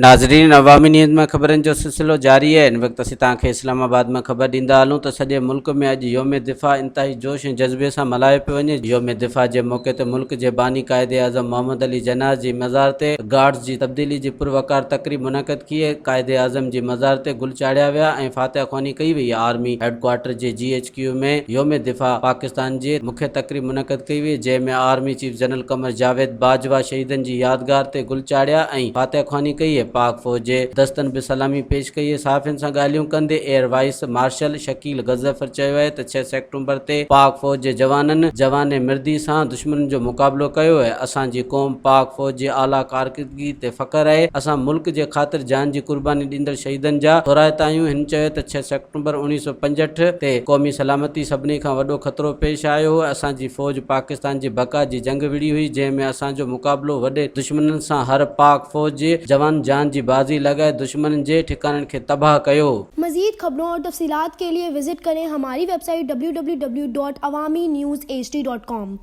ناظرين عوامي نيوز مان خبرن جو سلسلو جاري آهي ان وقت اسين توهان کي اسلام آباد مان خبر ڏيندا هلون ته سڄي ملڪ ۾ اڄ يوم دفاع انتهائي جوش ۽ جذبي سان ملهايو پيو وڃي يوم دفاع جي موقعي تي ملڪ جي باني قائد اعظم محمد علي جناح جي مزار تي گارڊز جي تبديلي جي پروقار تقريب منعقد ڪئي قائد اعظم جي مزار تي گل چاڙهيا ويا ۽ فاتحه خواني ڪئي وئي آرمي هيڊڪوارٽر جي جي ايڇ ڪيو ۾ يوم دفاع پاڪستان جي مکيه تقريب منعقد ڪئي وئي جنهن ۾ army chief general Qamar Javed Bajwa شهيدن جي يادگار تي گل چاڙهيا ۽ فاتحه خواني ڪئي. پاڪ فوج جي دستن به سلامي پيش ڪئي. صحافين سان ڳالهيون ڪندي air vice marshal Shakeel Ghazanfar چيو آهي ته ڇهه سيپٽمبر تي پاڪ فوج جي جوانن جواني مردي سان دشمنن جو مقابلو ڪيو آهي، اسان جي قوم پاڪ فوج جي اعليٰ ڪارڪردگي تي فخر آهي، اسان ملڪ جي خاطر جان جي قرباني ڏيندڙ شهيدن جا ٿورائتا آهيون. هن چيو ته ڇهه سيپٽمبر 1965 تي قومي سلامتي سڀني کان وڏو خطرو پيش آيو هو، اسان جي فوج پاڪستان جي بقا جي جنگ وڙهي هئي جنهن ۾ اسان جو مقابلو وڏي دشمنن سان هر پاڪ فوج جي جوان جان جي بازي لڳائي دشمنن جي ٺڪاڻن کي تباهه ڪيو. مزيد خبرون اور تفصيلات کے لئے وزٽ ڪرين ھماري web site www.awamiNewsHD.com.